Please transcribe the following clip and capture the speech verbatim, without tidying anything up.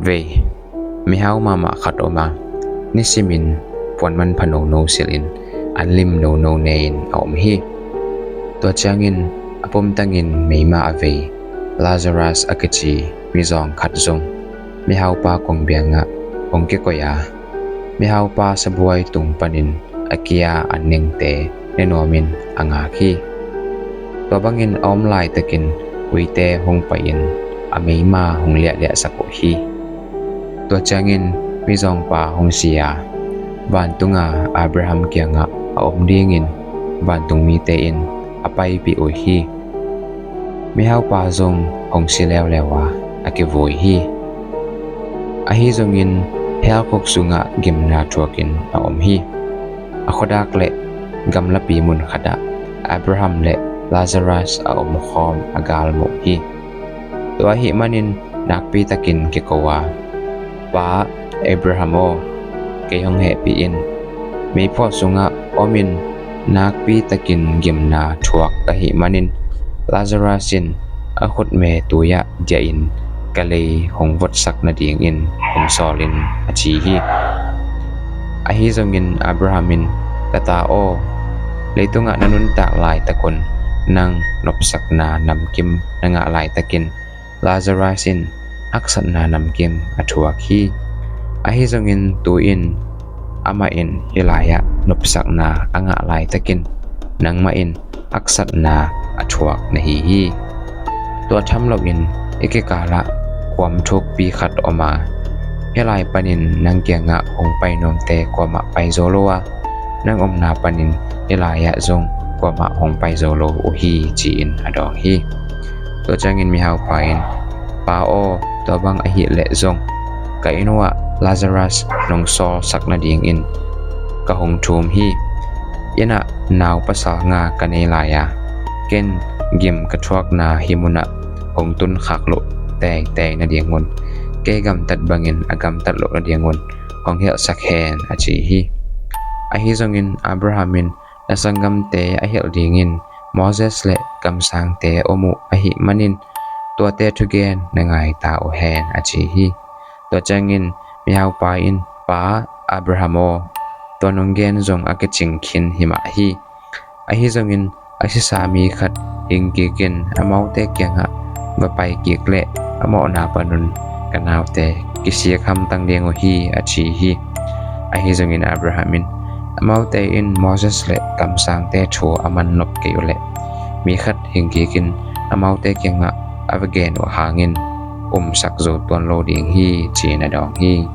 Vei, mihau mahmah khat om a, nisimin puan manpha nono silhin an lim nono nei-in a om hi. Tua ciangin a pumtangin meima a vei Lazarus a kici mizawng khat zong mihaupa kongbiangah hong kikoih a, mihaupa sabuai tung panin a kia an nengte ne nuamin a ngak hi. Tua bangin a om laitakin uite hong pai-in a meima hong liahliahsak uh hi. Tua ciangin mizawngpa hong si a, vantunga Abraham kiangah a om dingin vantung mite in a paipih uh hi. Mihaupa zong hong si leuleu a, a kivui hi. Ahi zongin hell khuk sungah gimna thuakin a om hi. A khuadak le gamlapi mun khatah Abraham le Lazarus a omkhawm a galmuh hi. Tua ahih manin nakpitakin kiko a, Pa Abraham aw, kei hong hehpih in. Meiphuah sungah omin nakpitakin gimna thuak ka hih manin Lazarus in a khutme tui-ah diahin ka lei hong votsak nadingin hong sawl in, a ci hi. Ahi zongin Abraham in, Ka ta aw, leitungah na nuntak laitakun nang nopsakna namkim na ngah laitakin Lazarus in haksatna namkim a thuak hi. Ahi zongin tu-in amah in hih lai-ah nopsakna a ngah laitakin nangmah in haksatna a thuak na hi hi. Tua tham loin i kikalah kuam thukpi khat om a, hih lai panin nang kiangah hong pai nuamte kuamah pai zo lo a, nang omna panin hih lai-ah zong kuamah hong pai zo lo uh hi, ci-in a dawng hi. Tua ciangin mihaupa in, Pa aw, tua bang ahih leh zong ka inn uhah Lazarus nong sawlsak nadingin ka hong thum hi. Innah nau pasal nga ka nei lai a, ken gim ka thuakna hih munah hong tunkhak loh teitei nadingun, kei gamtat bangin a gamtat loh nadingun hong hilhsak hen, a ci hi. Ahi zongin Abraham in na sanggamte a hilh dingin Moses le kamsangte om uh ahih manin tuate thugen na ngaita uh hen, a ci hi. Tua ciangin mihaupa in, Pa Abraham aw, tua nong gen zong a kicing khin hi mah hi. Ahi zongin a sisa mi khat hing kikin amaute kiangah va pai kik leh a mawhna panun ka naute kisik hamtang ding uh hi, a ci hi. Ahi zongin Abraham in, Amaute in Moses le kamsangte thu a man nop kei uh leh mi khat hing kikin amaute kiangah a va gen uh hangin umsak zo tuan lo ding hi, ci-in a dawng hi.